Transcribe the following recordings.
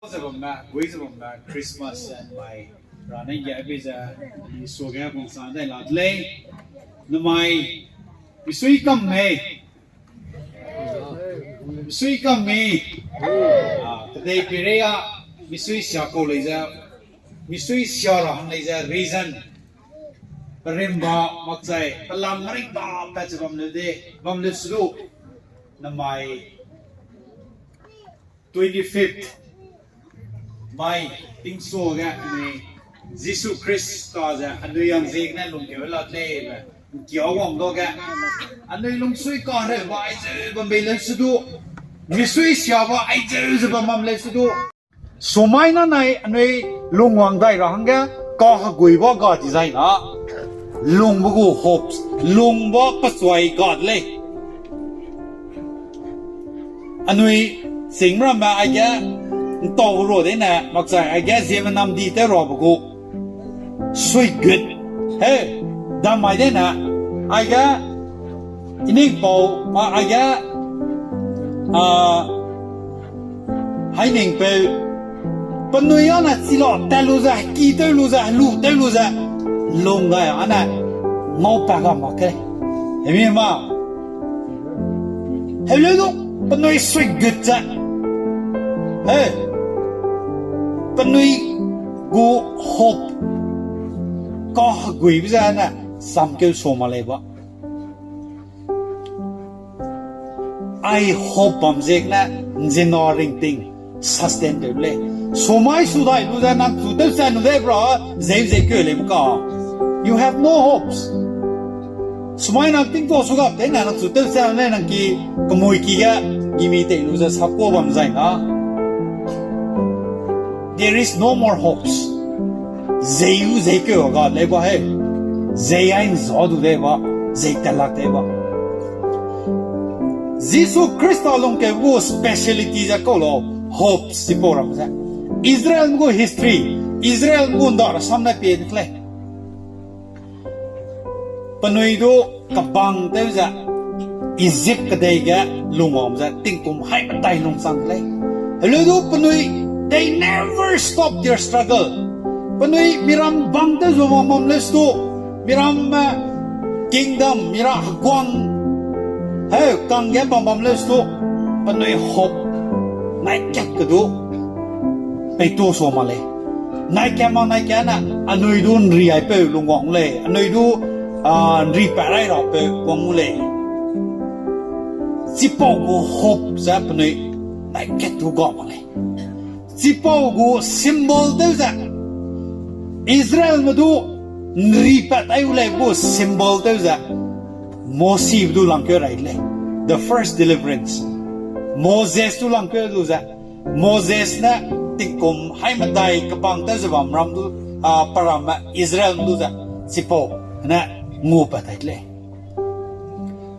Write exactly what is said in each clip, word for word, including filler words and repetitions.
Ze bamme, gui ze bamme, Christmas and mai. Ra ne ge abi ze, mi suage bangsa dai la de lei. Namai, misui kam mei. Misui kam mei. Ah, kedei peireia, misui sia kau lei ze. Misui sia ra hang lei ze, reason. Perimba makchai, pelam maringba pat ze bam leu de, bam leu su du. Namai, twenty-fifth mai, tingsuage anui Jisu Khrista ze anui yang ziegene lungkeu la de lei be, nkia wang dage. Anui lungsui kahereu ba aizeu bam bei leu su du. Misui sia ba aizeu ze bam bam leu su du. Sumai na nai anui lungwang dai ra hangge, kaheguiba ga design na. Lungbe gu hopes, lungba pesuai ga de lei. Anui sing ramme aige, ntau ru dene, makchai aige ziemme namdi tew rabe gu. Suigut. He, dam mai dene, aige, i ning pau, a, aige, a, hai ning peu, penui â ne chi la tat lu ze, ki tew lu ze, helu tew lu ze, lung gai â ne, ngau pa ga mak ke. Hemi ma, heleu du, penui suigut ze. He, penui gu hope, kaheguibe ze ne, samkeu sua ma lei ba. Ai hope bam ziegene, nzina ringting, sustain tew lei. Sumai su dai lu ze nang chu tew sa nu de bra, zeu ze keu lei mka. You have no hopes. Sumai nang tingkua su gap tei ne nang chu tew sa ne nang ki, kemui ki ge, gimi tei lu ze sapkua bam zai na. There is no more hopes. Zei u zei keu ga lei ba he. Zei ai nza du de ba, zei talak de ba. Jisu Khrista lungkeu gu speciality ze kau lau, hope sipau ram ze. Israel gu history, Israel gu nda rasam ne pie de lei. Penui du kebang tew ze, Egypt kedei ge lungwang ze, tingkum hai medai lungchang de lei. Heleu du penui, they never stop their struggle. Penui miram bang tew zu bam bam leu stu, miram, eh, kingdom, mira heguang, heu kangge bam bam leu stu, penui hope, nai kat ke du, peitu sua ma lei. Nai kat ma nai kat ne, anui du nri aipeu lungwang lei, anui du, ah, nri pat rai rapeu wang lei. Chipau gu hope ze penui, nai kat du ga ma lei. Chipau gu symbol tew ze, Israelme du nri pat ai u lei gu symbol tew ze, Mosibe du langkeu rai lei. The first deliverance. Moses du langkeu du ze, Moses ne tingkum hai medai kebang tew ze bam ram du, ah, pe ramme Israelme du ze, chipau ne ngu pat tai lei.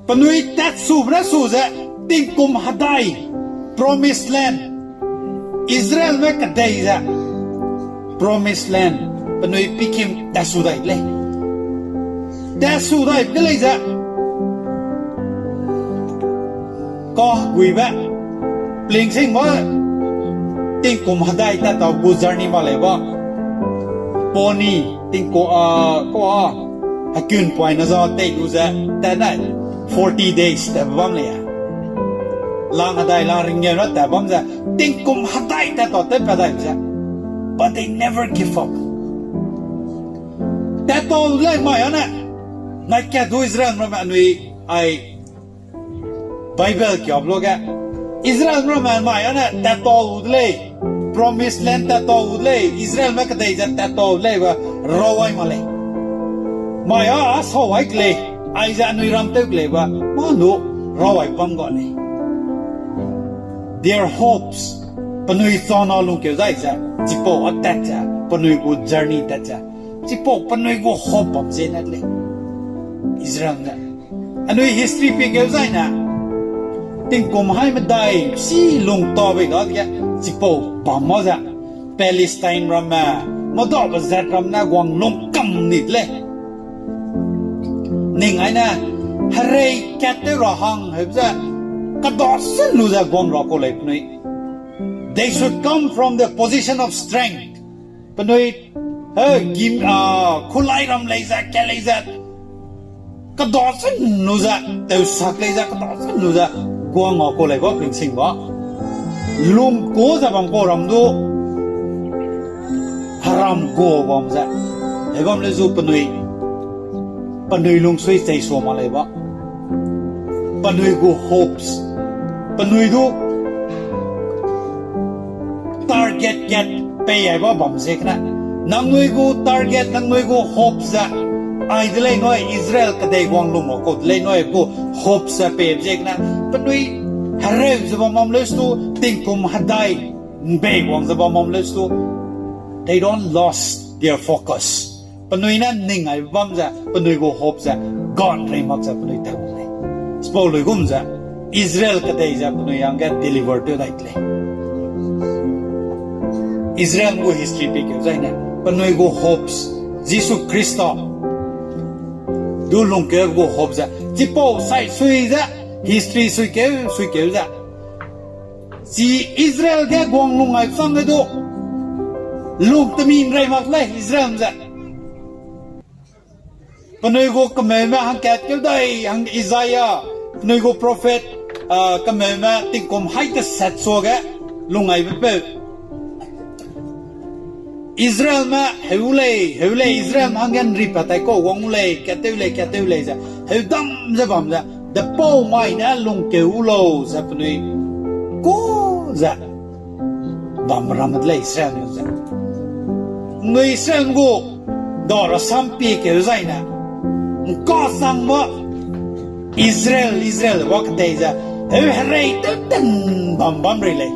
Penui tatsube ne su ze, tingkum hedai, promised land. Israelme kedei ze, promised land, penui pikim tatsu dai lei. Tatsu dai de lei ze, kaheguibe, plingsingbe, tingkum hedai tat tau gu journey ma lei ba. Poni, tingku, ah, kua, hekun poine za tei lu ze, tat ne, forty days tat bam lei. Lang hedai lang ringneu ra tat bam ze, tingkum hedai tat tau tat pat dai ze. But they never give up. Tat tau lei mai ane, nai kat du Israelme ramme anui ai Bible kiabe luge, Israelme ramme mai ane tat tau de lei, promised land tat tau de lei, Israelme kedei ze tat tau de lei be rawai ma lei. Mai a, a sawai ke lei, aize anui ram tew ke lei be, mâ nu rawai bam ga lei. Their hopes, penui chana lungkeu zai ze, chipau a tat ze, penui gu journey tat ze, chipau penui gu hope bam ze ne lei. Israelme. Anui history pie keu zai ne, tingkum hai medai, si lung ta bei dadege, chipau bam ma ze, Palestine ramme, mâdabe zat ram ne guang lung kam ni de lei. Ning aine, herei kat tew ra hang heube ze, kada sen lu ze guang ra kau lei penui. They should come from the position of strength. Penui, eh, gim, ah, kulai ram lei ze, ke lei ze, keda chun lu ze, tewsak lei ze, keda chun lu ze, kuang a ku lei ba, pingsing ba. Lung ku ze bam ku ram du, heram ku bam ze. Hebam le zu penui, penui lungsui chei sua ma lei ba. Penui gu hopes, penui du target kat pei ai ba bam ze kena. Nangnui gu target, nangnui gu hopes ze, ai de lei nui Israel kedei guang lung a ku de lei nui gu hopes ze pei ze kena. Penui hereu ze bam mam leu stu, tingkum hedai, mbei guang ze bam mam leu stu. They don't lost their focus. Penui ne ning ai bam ze, penui gu hope ze, God rei mak ze penui teu lei. Chipau lui gum ze, Israel kedei ze penui hangge deliver tew dai de lei. Israel gu history pie keu zaine, penui gu hopes, Jisu Khrista du lungkeu gu hope ze, chipau sai sui ze, history sui keu, sui keu ze. Chi Israel ge guang lung ai chang ge du, lung temi nrei mak lei Israel ze. Penui gu kemeume hangkat keu dai, hang Isaiah, penui gu prophet, ah, kemeume tingkum hai teset suage lung aibe peu. Israelme heu lei, heu lei, Israelme hangge nri pat tai kau wang u lei, katew lei, katew lei ze, heu dam ze bam ze, depau mai ne lungkeu u lau ze penui ku ze bam ramme de lei Israelme ze. Nui Israel gu da rasam pie keu zaine, ngkasangbe Israel, Israel wa kedei ze, heu herei tew ten bam bam rei lei.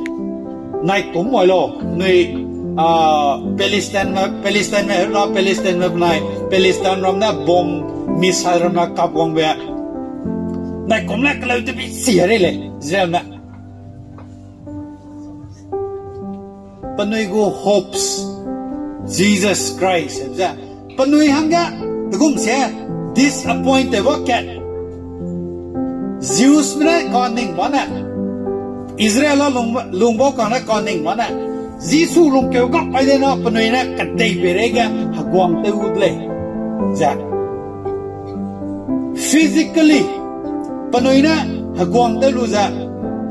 Nai kum mai lau, nui, ah, Palestine me, Palestine me, heu na Palestine me benai, Palestine ram ne bomb, missile ram ne kap wangbe. Nai kum le keleu tebi si rei lei, Israelme. Penui gu hopes, Jesus Christ, ze, penui hangge, degum se, disappointed ba kat. Jewsme ne kaning ba ne, Israel a lung, lungba kane kaning ba ne, Jisu lungkeu gap ai de na penui ne kedei peireige heguang tew u de lei. Ze. Physically, penui ne heguang tew lu ze,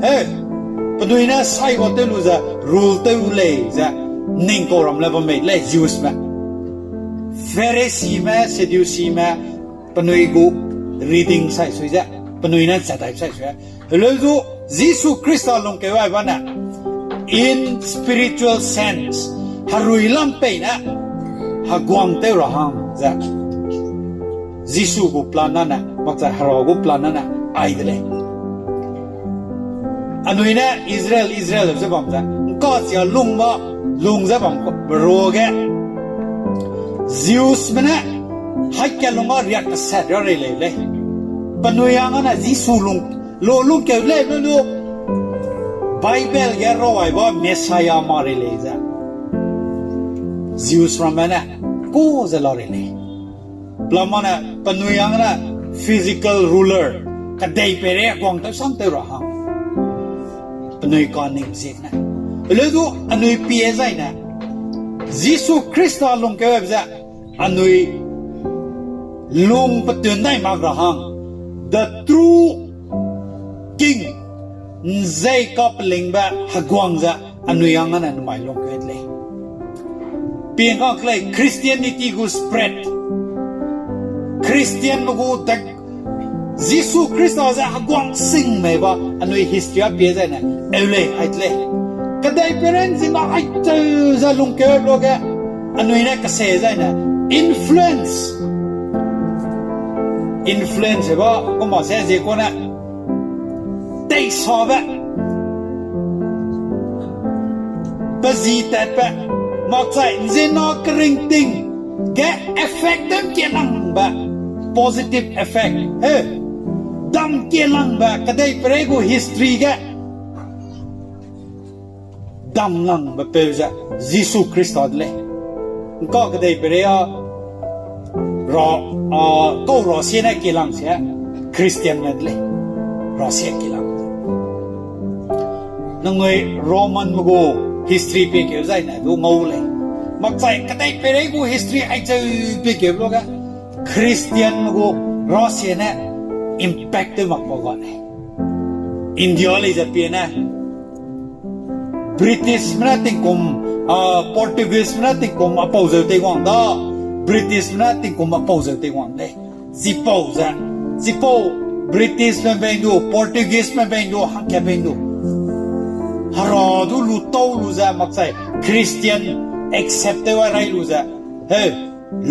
he, penui ne saiga tew lu ze, rule tew u lei ze, ning kau ram le bam mei lei Jewsme. Phariseeme, Sadduceeme, penui gu reading sai sui ze, penui ne chadai sai sui. Heleu zu, Jisu Khrista lungkeu ai ba ne, in spiritual sense, herui lam pei ne, heguang tew ra hang ze. Jisu gu plan na ne, makchai Hera gu plan na ne, ai de lei. Anui ne Israel, Israel ze bam ze, ngkachia lung ba, lung ze bam ruage, Jewsme ne, haika lung a riak keset ra rei lei lei. Penui hang ne Jisu lung, lu lungkeu lei lu lu, Bible ge rawai ba Messiah ma rei lei ze. Jews ramme ne, ku ze la rei lei. Pelamane penui hang ne physical ruler, kedei peirei heguang tew sang tew ra hang. Penui kaning ziegene. Heleu du anui pie zaine, Jisu Khrista lungkeu aibe ze, anui lung petun dai mak ra hang. The true king, nzei kapelingbe heguang ze, anui hang ne namai lungkeu de lei. Pieng kang kelei Christianity gu spread. Christianme gu de, Jisu Khrista ze heguang sing mei ba, anui history a pie zaine, eu lei, ai de lei. Kedei peirei ziemmena ai cheu ze lungkeu luage, anui ne kese zaine, influence. Influence ba, kuma se zie kane, teisabe, pe zi tatbe, makchai nziemmena keringting ge effect dam kielangbe, positive effect, he, dam kielangbe, kedei peirei gu history ge damlangbe peu ze Jisu Khrista de lei. Ngka kedei peirei a, ra, a, kau rasie ne kielang se, Christianme de lei. Rasie kielang. Nangnui Romanme gu history pie keu zai ne du ngau lei. Makchai kedei peirei gu history aizeu pie keu luge Christian gu rasie ne impact tew mak pau ga lei. India lei ze pie ne Britishme ne tingkum, a, Portugueseme ne tingkum a pau zeu teiwang da, Britishme ne tingkum a pau zeu teiwang lei. Chipau ze, chipau Britishme beng du, Portugueseme beng du, hangkat beng du, Hera du lu tau lu ze makchai Christian accept tew a rai lu ze, he,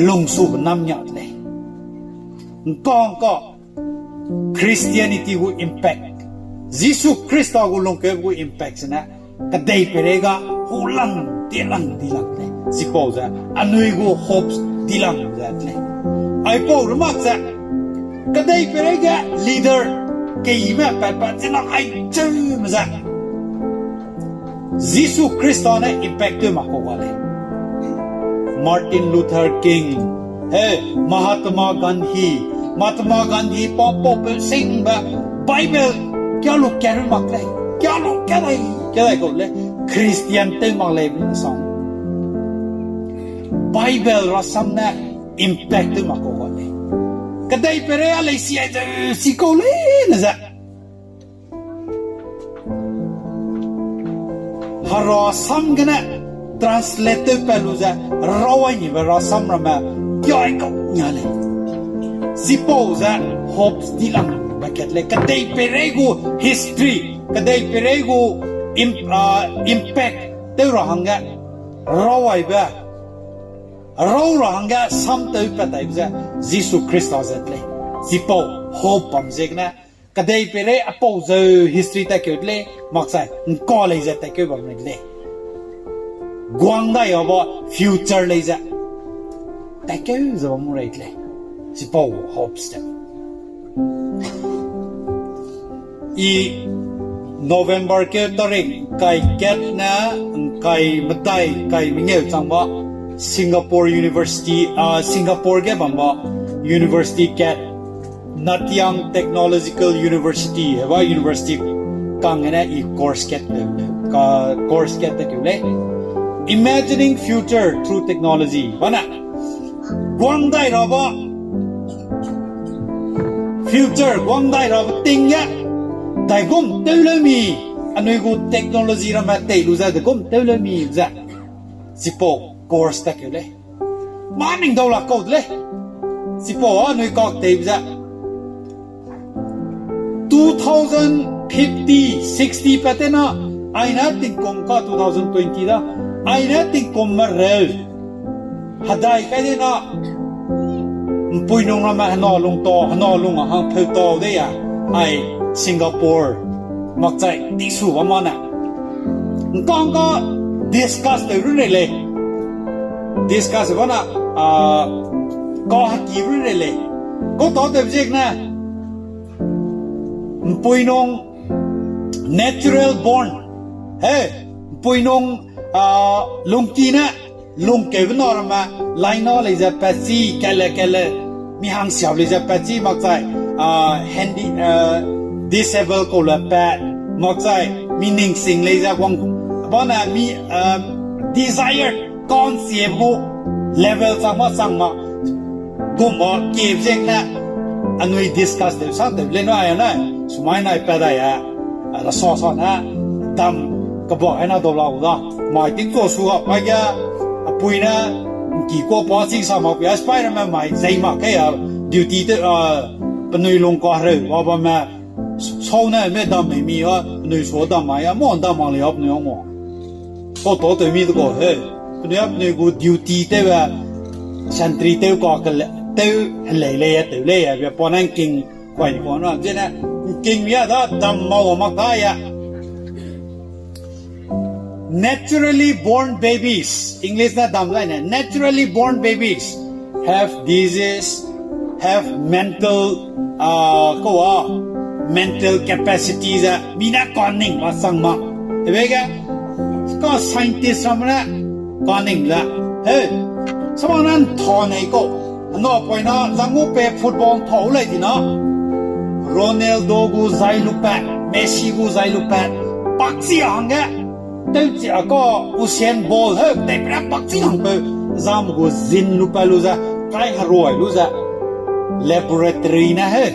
lungsube nam nia de lei. Ngkangka Christianity gu impact, Jisu Khrista gu lungkeu gu impact zene, kedei peirei ga hulang, tilang, dilang lei. Chipau ze, anui gu hopes dilang ze lei. Aipau remak ze, kedei peirei ge leader, keime patpat zena aizeume ze Jisu Khrista ne impact tew mak kau ga lei. Martin Luther King, he, Mahatma Gandhi, Mahatma Gandhi pa pau peu singbe Bible kia lu kat mak lei, kia lu kat lei, kat lei kau lei, Christian tew mak lei be sang. Bible rasam ne impact tew mak kau ga lei. Kedei peirei a lei si aizeu si kau lei ne ze Hera sam gene translate tewpat lu ze, rawai nibe rasam ramme kiai kau nia lei. Chipau ze hopes dilang ba kat lei. Kedei peirei gu history, kedei peirei gu im-, ah, impact tew ra hangge, rawaibe, rau ra hangge sam tew pat taibe ze Jisu Khrista zet lei. Chipau hope bam ziegene, kedei peirei a pau zeu history tatkeu de lei, makchai ngka lei ze tatkeu bam lei de lei. Guang dai aba future lei ze tatkeu ze bam rei de lei. Chipau hopes te. I November ke tarik kai kat ne ngkai medai kai mengeu changba Singapore University, ah, Singapore ge bamba university kat Nanyang Technological University, heba university kang gene i course kat, ka, course kat tekeu lei. Imagining Future Through Technology. Bana, guang dai raba, future guang dai raba ting ge, daigum tew leu mi, anui gu technology ramme tei lu ze daigum tew leu mi ze. Chipau course tatkeu lei. Mâ ning dau la kau de lei. Chipau anui kak teibe ze two thousand fifty, sixty pat tena, aine tingkum ka two thousand twenty da, aine tingkum mereu hedai kai dena, mpui nung ramme hena lung ta, hena lung a hang pheu tau de ya, ai Singapore makchai tisu bam mane. Ngkangka discuss tew run rei lei. Discuss bana, ah, ka haki run rei lei. Kau tau tew ziegene, mpui nung natural born. He, mpui nung, ah, lungki ne, lungkeube na ramme, laina lei ze patchi, kale kale, mi hangsiap lei ze patchi makchai, ah, handi, ah, disable kau le pat, makchai, mi ningsing lei ze wang, bana mi, ah, desire, concept gu level chang ma chang ma, gumba kep ziegene, anui discuss tew sang tew lei nai ne, sumai nai pat dai a, a, la sa sa ne, dam kebak haina dau la gu da. Mai ting tau su ga pai ge, apui ne, ngki kua pa ching sa mak pia, spy ramme mai zei mak ke a, duty tew, a, penui lung ka hereu, wa bamme, sau ne me dam mei mi a, penui su dam mai a, mo dam mak lei a penui a mo. Kau tau tew mi de kau he, penui a penui gu duty tew a, sentry tew ka kele, tew helei lei a, tew lei a, bia pa ne ngking, kuai ni kau na, zene, ngking mi a da, dam mau a mak ka ya. Naturally born babies, English na dam lai ne, naturally born babies have disease, have mental, ah, kau a, mental capacity ze, mi ne kaning ba chang ma. Tewbe ge, ka scientist ramme ne kaning ze. He, sama nan tha nei kau. Hena poina, zanggu pe football thau lei di na. Ronaldo gu zai lu pat, Messi gu zai lu pat, pakchi hangge. Tewchi a ka Usain Bolt he, tei pera pak chi hangpeu, zam gu zin lu pa lu ze, kai heroi lu ze, laboratory ne he.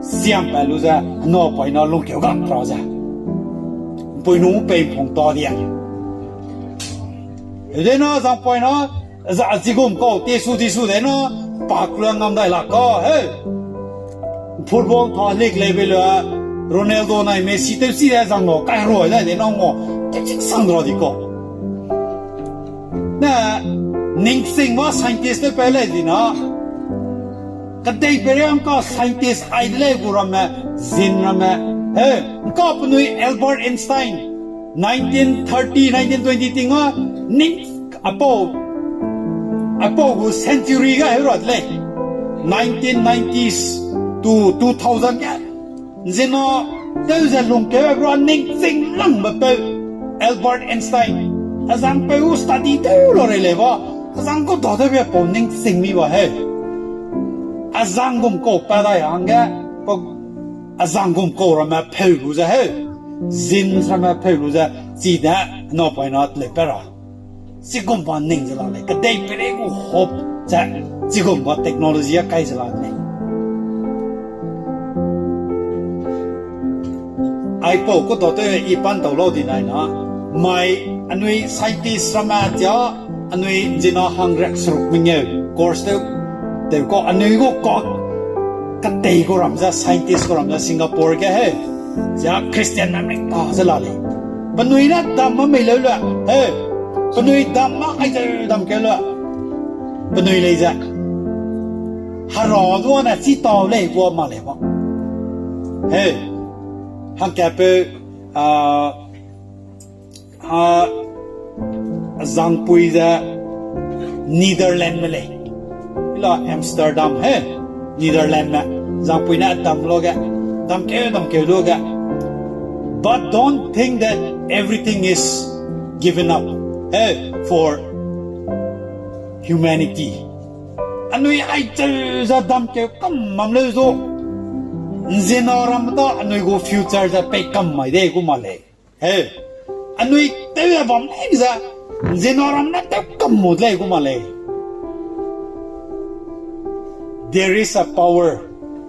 Siam pa lu ze, hena poina lungkeu gak ra ze. Mpui nu pei pung ta dia. Dena zang poina, za chigum kau, tesu, tesu dena, pa kula ngam dai la ka, he. Football tha lik lei be lua, Ronaldo nai Messi tew si de zang lo, kai roi dai de nang mo, tew chik sang ra di ko. Na, ning sing ma scientist tew pe lei di na. Kedei periang ka scientist ai de lei gu ramme, zin ramme. He, ka penui Albert Einstein, nineteen thirty, nineteen twenty ting a, ning apau, apau gu century ga heu ra de lei. Nineteen nineties to two thousand ga. Zina, tew ze lungkeu ra ning ching langbe peu, Albert Einstein. Azang peu study tew lo rei lei ba. Azang gu da tew be pau ning ching mi ba he. Azang gum kau pa dai hangge, pa, azang gum kau ramme pheu lu ze he. Zin ramme pheu lu ze, chi de, hena poina teleu pe ra. Chigum ba ning ze la lei, kedei pere gu hope ze, chigum ba technology a kai ze la lei. Aipau ku tau tew i pan tau lau di nai na, mai anui scientist ramme chia, anui zina hangriak seruk mengeu, course tew, tew kau anui gu kak, ketei gu ram ze, scientist gu ram ze Singapore ge he, chia Christian memrik ta ze la lei. Penui ne dam ma mei leu lua, he, penui dam ma ai ze dam keu lua. Penui lei ze. Hera du ne chi tau lei gua ma lei ba. He, hangkapeu, a, a, zangpui ze Netherlands me lei. La Amsterdam he, Netherlands me. Zangpui ne dam lu ge, dam keu, dam keu lu ge. But don't think that everything is given up, eh, for humanity. Anui aicheu ze dam keu kam mam leu zu. Nzina ram ta anui gu future ze pei kam mai de gu ma lei. He, anui tew ze bam lei ze, nzina ram ne tew kam mu de lei gu ma lei. There is a power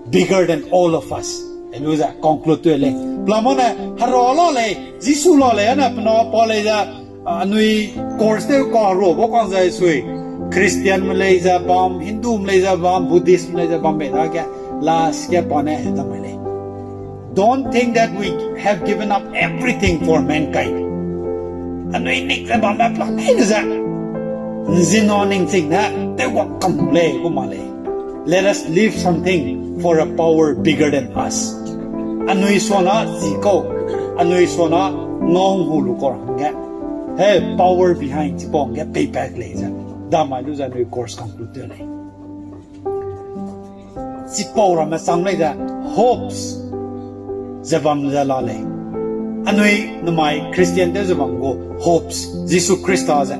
bigger than all of us. Helu ze conclude tew lei. Plamane, hera la lei, Jisu la lei, ane pena pa lei ze, anui course tew ka hera ba kang zai sui. Christian me lei ze bam, Hindu me lei ze bam, Buddhist me lei ze bam bei dage, last ge pa ne hedam mai lei. Don't think that we have given up everything for mankind. Anui ning ze bambe plan lei ze. Nzina ning ching ne, tew wa kam lei gu ma lei. Let us leave something for a power bigger than us. Anui suana zi kau, anui suana ngau hu lu kau ra hangge. He, power behind chipau hangge peipat lei ze. Damai lu ze anui course conclude tew lei. Chipau ramme chang lei ze hopes ze bam ze la lei. Anui namai Christian tew ze bam gu hopes, Jisu Khrista ze.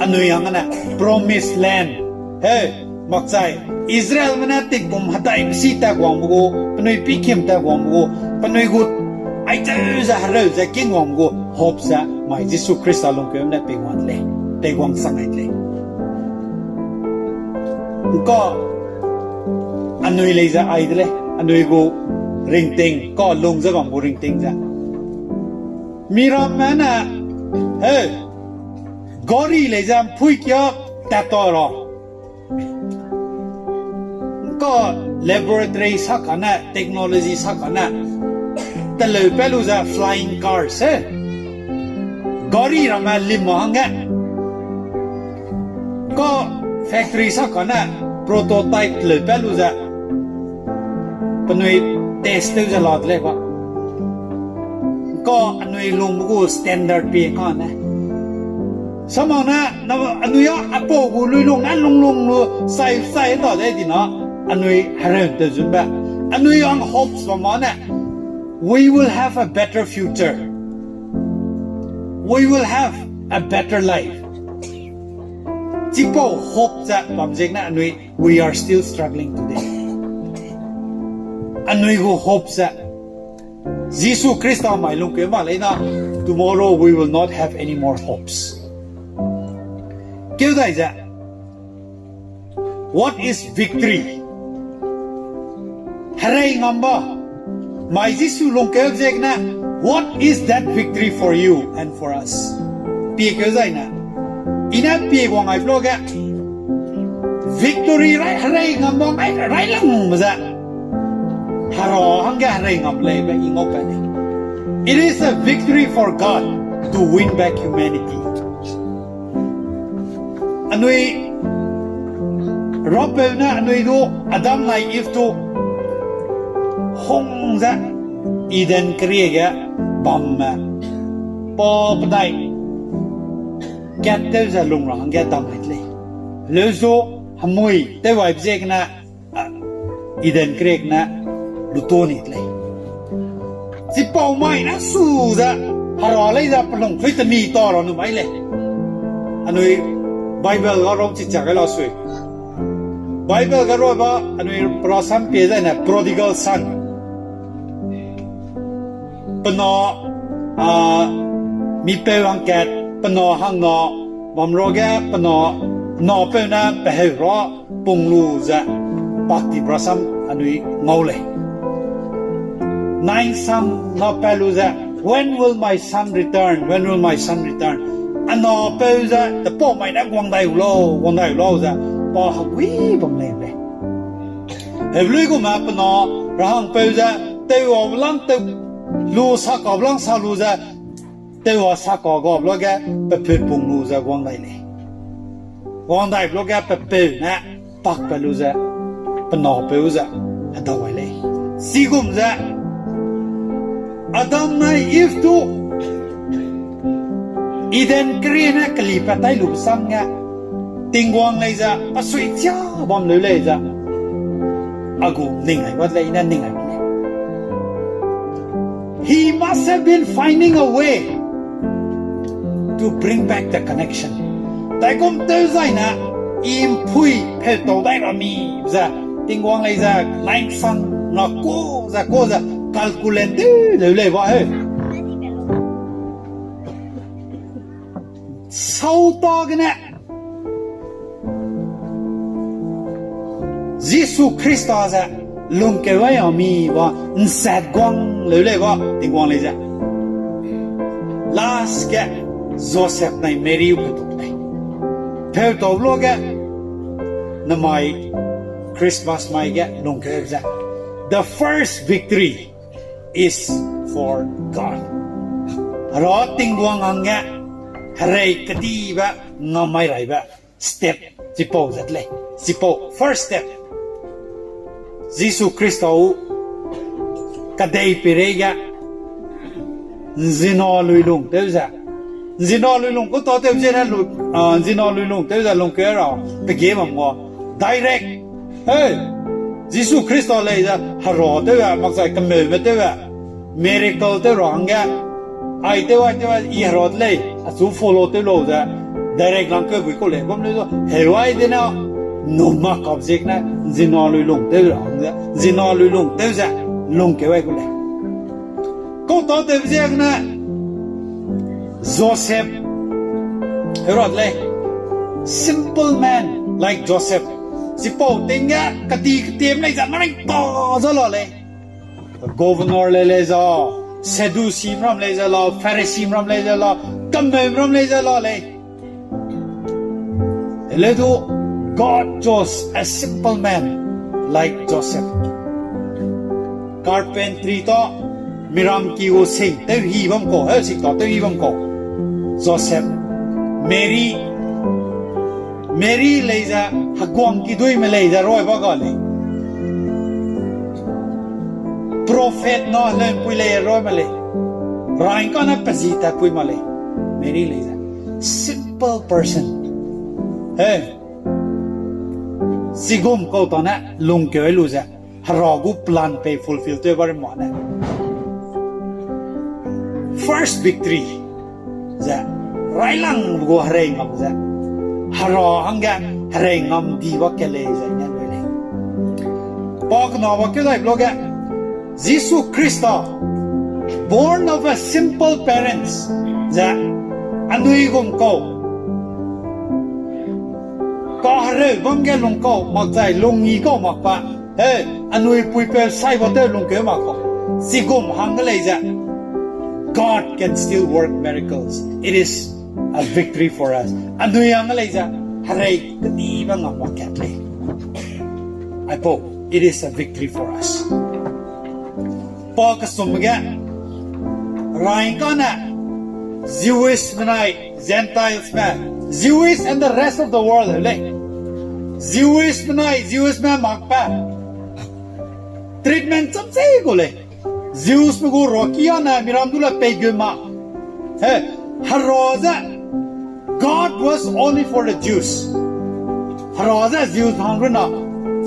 Anui hangge ne promised land. He, makchai, Israelme ne tingkum hedai besi tat guangbe gu, penui pikim tat guangbe gu, penui gu aicheu ze hereu ze king guangbe gu hopes ze mai Jisu Khrista lungkeu ne pei guang lei, pei guang sang ai lei. Ka anui lei ze ai de lei, anui gu ringting, ka lung ze bam gu ringting ze. Miramme ne, he, gari lei ze mpui kia tat ta ra. Ka laboratory sa kane, technology sa kane, teleu pe lu ze flying cars, he. Gari ramme lim ma hangge. Ka factory sa kane, prototype teleu pe lu ze. Penui test tew ze la de lei ba. Ka anui lungbe gu standard pie kane. Samang ne, anui a apau gu lui lung ne lung lung lu sai sai ta de di na, anui hereu tew zunbe. Anui ang hopes bam ma ne, we will have a better future. We will have a better life. Chipau hope ze bam ziegene anui, we are still struggling today. Anui gu hope ze Jisu Khrista mai lungkeu mak leina, tomorrow we will not have any more hopes. Keu dai ze, what is victory? Herei ngam ba. Mai Jisu lungkeu ziegene, what is that victory for you and for us? Pie keu zaine, i ne pie guang ai blo ge, victory rai, herei ngam ba ngai, rai lang me ze. Hera hangge herei ngam lei be i ngau pe lei. It is a victory for God to win back humanity. Anui, Rapeu ne anui du, Adam nai Eve du, hung ze, Eden kerie ge, bamme, pa pedai, kat tew ze lung ra hangge dam lei. Leu zu, hemui, tew wai be ziegene, a, Eden kerie gene, luto ni lei. Chipau mai ne su ze, hera lei ze pelung tui temi ta ra nu mai lei. Anui Bible ga rau chi chak gai la sui. Bible ga rau ba, anui perasam pie zai ne prodigal son. Pena, a, mipeu hangkat, pena hangna, bam ruage pena, napeu ne peheu ra, pung lu ze, pak ti perasam anui ngau lei. Nainsang na pa lu ze, When will my son return? When will my son return? Anapeu ze, tepau mai ne guang dai u lau, guang dai u lau ze, pa hegui bam lei lei. Heblui gume pena, rahangpeu ze, tew a lang tew, lu saka lang sa lu ze, tew a saka ga luage, pepeu pung lu ze guang dai lei. Guang dai luage pepeu ne, pakpe lu ze, penapeu ze, hedau ai lei. Chigum ze, Adam nai Eve du, Eden kerie ne kelipat tai lube sam ge, Tingwang lei ze, pesuichia bam leu lei ze, a gu ning ai ba lei, ne ning ai lei. He must have been finding a way to bring back the connection. Taigum tew zai ne, i mpui peu tau dai ra mi ze, Tingwang lei ze, nainsang na ku ze, ku ze, calculate tew leu lei ba heu. Sau ta gene, Jisu Khrista ze lungkeu ai a mi ba, nsat guang leu lei ba, Tingwang lei ze. Last ge, Joseph nai Mary u petuk lei. Peu tau luage, namai Christmas mai ge lungkeu ze. The first victory is for God. Hera Tingwang hangge, herei kedibe, ngamai raibe, step, chipau zat lei, chipau, first step. Jisu Khrista u, kedei peireige, nzina luilung tew ze. Nzina luilung ku ta tew ze ne lu, a, nzina luilung tew ze lungkeu ra, pege bam ga. Direct, hey, Jisu Khrista lei ze, hera tew ze, makchai kemeume tew ze. Miracle tew ra hangge, ai tew, ai tew, ai i hera de lei, achu follow tew lau ze, direct langkeu bui kau lei, bam leu zu, heu ai de na, numa kap ziegene, nzina luilung tew ra hangge, nzina luilung tew ze, lungkeu ai kau lei. Kau ta tew ziegene, Joseph, heu ra de lei, simple man like Joseph, chipau ting ge, kedi ketiem lei ze, maring ta za la lei. Governor lei lei za, Sadducee ram lei ze la, Pharisee ram lei ze la, kemeu ram lei ze la lei. Heleu du, God chose a simple man like Joseph. Carpentry ta, miram ki gu sing, tew hi bam kau, heu sing ta, tew hi bam kau. Joseph, Mary, Mary lei ze, heguang kiduîme lei ze roi ba ga lei. Prophet na heleumpui lei roi ma lei. Raingkane pezi tatpui ma lei. Mary lei ze. Simple person. He. Chigum kau ta ne lungkeu lu ze. Hera gu plan pei fulfill tew ba rei ma ne. First victory. Ze, railangbe gu herei ngam ze, hera hangge herei ngam di ba ke lei ze ne lui lei. Pa kena ba keu dai blo ge, Jisu Khrista, Born of a simple parents, ze anui gum kau, kahereu bam ge lung kau, makchai lungyi kau mak pa, he, anui puipeu saiba tew lungkeu mak kau, chigum hangge lei ze, God can still work miracles. It is a victory for us. Anui hangge lei ze, herei kedibe ngam mak kat lei. Aipau, it is a victory for us. Pa kesum ge, raing kane, Jewish menai, Gentiles me, Jewish and the rest of the world lei. Jewish menai, Jewish me mak pa. Treatment cham sei gu lei. Jews me gu roki ane miram du le pei gu ma. He, hera ze, God was only for the Jews. Hera ze Jews hang runa,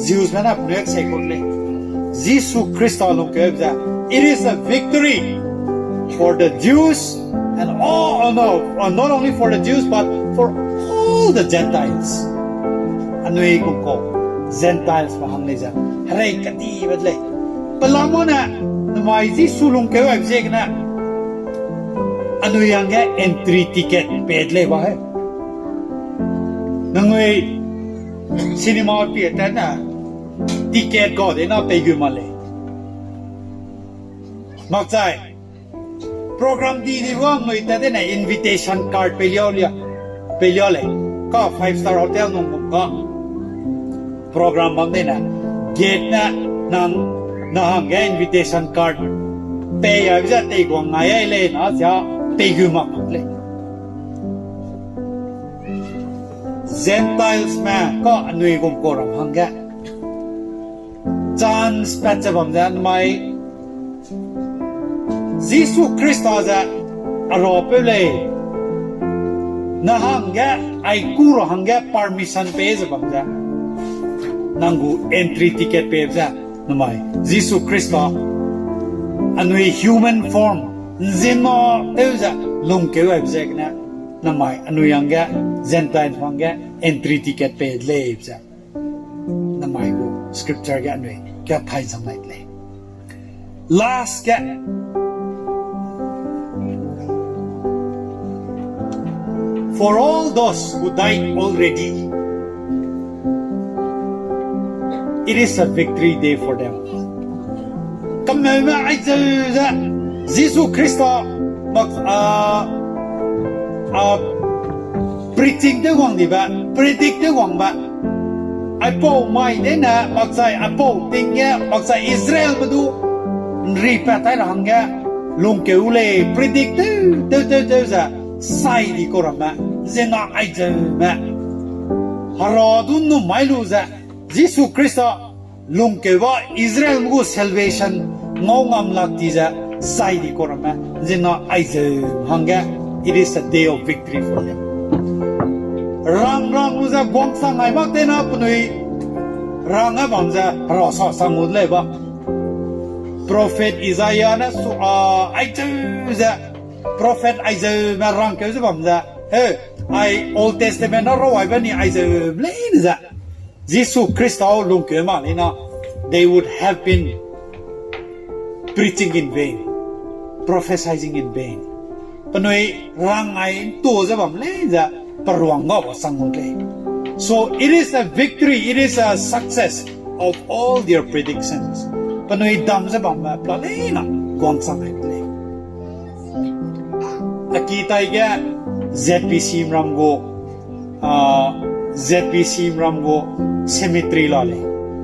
Jews me ne pnek sei gu lei. Jisu Khrista lungkeu ze, it is a victory for the Jews and all, oh no, uh, not only for the Jews, but for all the Gentiles. Anui gum kau, Gentiles me hang lei ze, herei kedibe lei. Pelamane, namai Jisu lungkeu aibe ziegene, anui hangge entry ticket pei de lei ba he. Nangnui cinema pie tat ne, ticket ga de na pei gu ma lei. Makchai, program di di wang nui tat de ne invitation card pei liau lia, pei liau lei. Ka five star hotel nung gum ka program bam de ne, gate ne, nang, na hangge invitation card pei aibe ze teiguang ngai ai lei na zia pei gu mak lei. Gentiles me ka anui gum kau ram hangge chance pat ze bam ze namai Jisu Khrista ze a rapeu lei. Na hangge, ai ku ra hangge permission pei ze bam ze, nang gu entry ticket pei ze, namai Jisu Khrista anui human form, nzina tew ze lungkeu aibe ziegene, namai anui hangge, Gentile hangge entry ticket pei de lei ze, namai gu scripture ge anui kathai zang nai de lei. Last ge, for all those who died already, it is a victory day for them. Kameume aizeu ze, Jisu Khrista, mak, a, a, preaching tew wang dibe, predict tew wangbe, aipau mai dene, makchai aipau ting ge, makchai Israelme du, nri pat tai ra hangge, lungkeu lei, predict tew, tew, tew, tew ze, sai di kau ramme, ziena aizeume. Hera du num mai lu ze, Jisu Khrista lungkeube Israelme gu salvation ngau ngam lak ti ze zai di kau ramme, ziena aizeu hangge, it is a day of victory for them. Rang rang lu ze guangsang ai mak tena penui rang a bam ze hera sa sang gu de lei ba. Prophet Isaiah ne su a aizeu ze, prophet aizeume rangkeu ze bam ze, he, ai Old Testament na rawaibe ni aizeu leine ze. Jisu Khrista lungkeu ma leina, they would have been preaching in vain, prophesying in vain. Penui rang ai ntu ze bam lei ze, peruang ga ba sang gu lei. So it is a victory, it is a success of all their predictions. Penui dam ze bamme pla leina guangsang ai lei. A ki tai ge Z B C ram gu, a, Z B C ram gu cemetery la lei.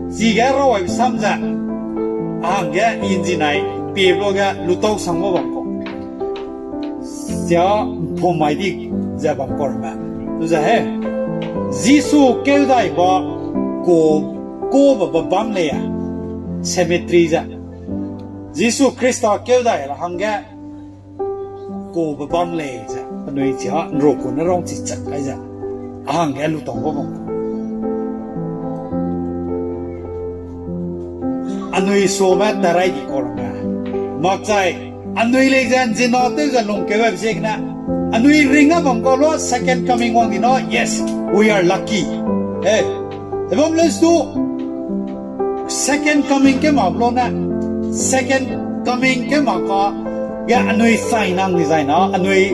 Chige rawai sam ze, a hangge inzinai pie lu ge lutau sang gu bam kau. Sia mpum mai di ze bam kau ramme. Lu ze he, Jisu keudai ba ku, ku ba ba bam lei a, cemetery ze. Jisu Khrista keudai ra hangge ku ba bam lei ze, penui chia nrokune rangchi chak kai ze, a hangge lutau ba bam. Anui suame tarai di kau ramme. Makchai, anui lei ze nzina tew ze lungkeu ai ziegene, anui ring a bam kau lua second coming wang di na, yes, we are lucky. Eh, ebam lei stu, second coming ke ma blo ne, second coming ke ma ka, Ge anui sai nang dizai na, anui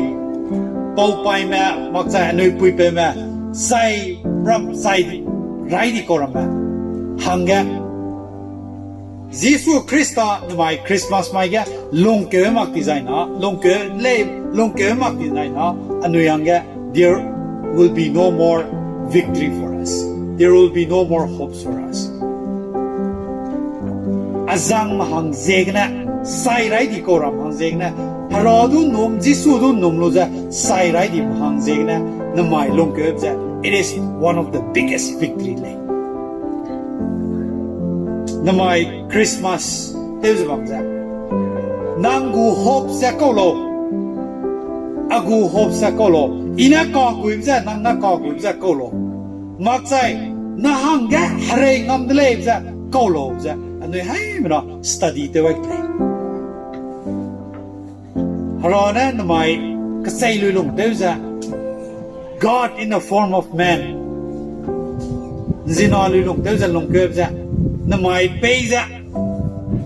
paupaime, makchai anui puipeume, sai ram, sai rai di kau ramme. Hangge, Jisu Khrista nemai Christmas mai ge lungkeu mak dizai na, lungkeu lei, lungkeu mak dizai na, anui hangge, there will be no more victory for us. There will be no more hopes for us. Azang mahang ziegene, sai rai di kau ram hang ziegene, Hera du num, Jisu du num lu ze, sai rai di mahang ziegene, nemai lungkeu ze, it is one of the biggest victory lei. Nemai Christmas tew ze bam ze, nang gu hope ze kau lau, a gu hope ze kau lau, i ne kaguibe ze, nang ne kaguibe ze kau lau. Makchai, na hangge herei ngam de lei ze kau lau ze, anui haimena study tew ai lei. Hera ne nemai kechei lui lung tew ze, God in the form of man. Nzina lui lung tew ze lungkeu ze, nemai pei ze,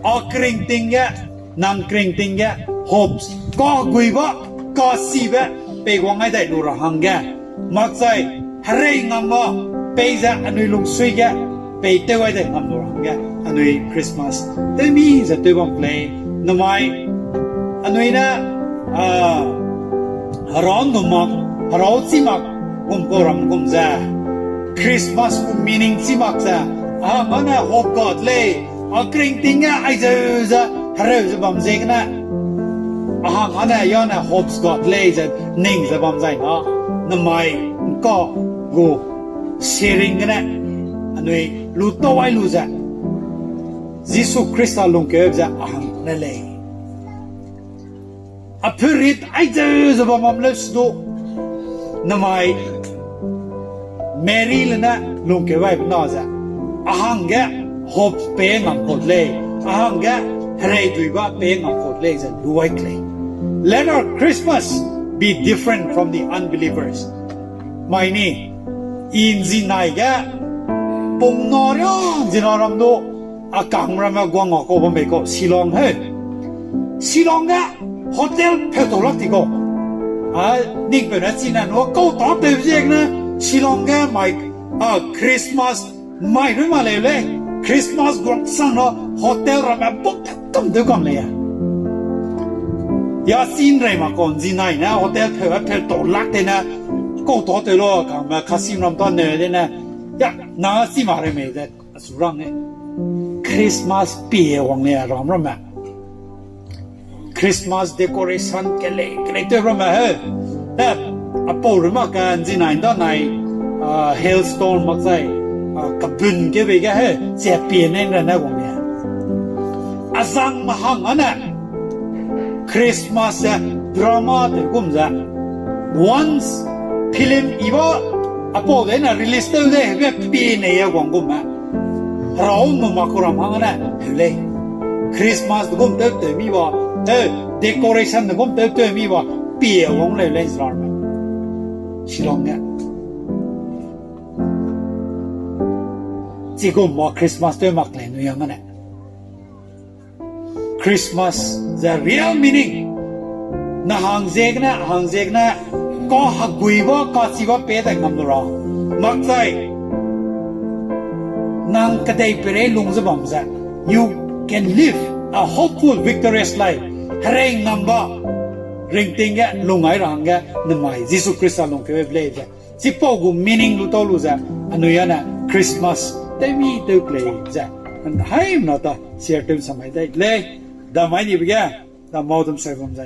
a kringting ge, nang kringting ge, hopes, kaguibe, kasibe, pei guang ai dai lu ra hangge. Makchai, herei ngam ma, pei ze anui lungsui ge, pei tew ai dai ngam lu ra hangge, anui Christmas, tewmi ze tew bam lei, nemai, anui ne, a, herau num mak, herau chî mak, gum kau ram gum ze, Christmas gu meaning chî mak ze, a, mane hope God lei, a kringting ge aizeu ze, hereu ze bam ziegene, a hang ane yane hope God lei ze, ning ze bam zai na, nemai, nka, gu, sharing gene, anui, lu tau ai lu ze, Jisu Khrista lungkeu ze, a hang ne lei. A phurit aizeu ze bam mam leu se du, nemai, Mary le ne lungkeu ai bena ze, a hangge hope pe ngam kau lei, a hangge herei duiba pe ngam kau lei ze lu ai lei. Let our Christmas be different from the unbelievers. Mai ni, i nzinai ge, pum na ria nzina ram du, a kang ramme guang a kau bam bei kau, Shillong heu. Shillong ge, hotel peu tau lak ti kau. A, ning peu ne chine nua kau ta peu ziegene, Shillong ge mai, a, Christmas mai rui ma leu lei, Christmas guang sang na hotel ramme book tew kam tew kam lei a. Ya chin rei ma kau nzinai ne hotel peu a peu tau lak tene, kau ta tew la kangme Khasim ram ta neu dene, ya, na chi ma rei mei ze, a su rang e. Christmas pie wang lei a ram ramme. Christmas decoration kelei, kelei tew ramme he. E, a pau rui mak ka nzinai nda nai, a, hailstorm makchai, a, kabun keu bei ge he, chi a pie ne ra ne wang lei. Azang mahang ane, Christmas e drama tew gum ze. Once film i ba, a pau de ne release tew de, hebe pie ne ye wang gum e. Herau nu ma kau ram hang ne, heu lei. Christmas de gum tew tew mi ba, e, decoration de gum tew tew mi ba, pie wang lei lei zra me. Shillong ge. Chigum ma Christmas tew mak lei nu yang ane. Christmas ze real meaning. Na hang ziegene, hang ziegene, ka hegui ba, ka chi ba pe dai ngam lu ra. Makchai, nang kedei perei lung ze bam ze, you can live a hopeful, victorious life. Herei ngam ba, ringting ge, lung ai ra hangge, nemai, Jisu Khrista lungkeu lei ze. Chipau gu meaning lu tau lu ze, anui ane Christmas tew mi tew kelei ze, haimena ta share tew samai dai lei, da mai dibe ge, da mau dam sai bam ze.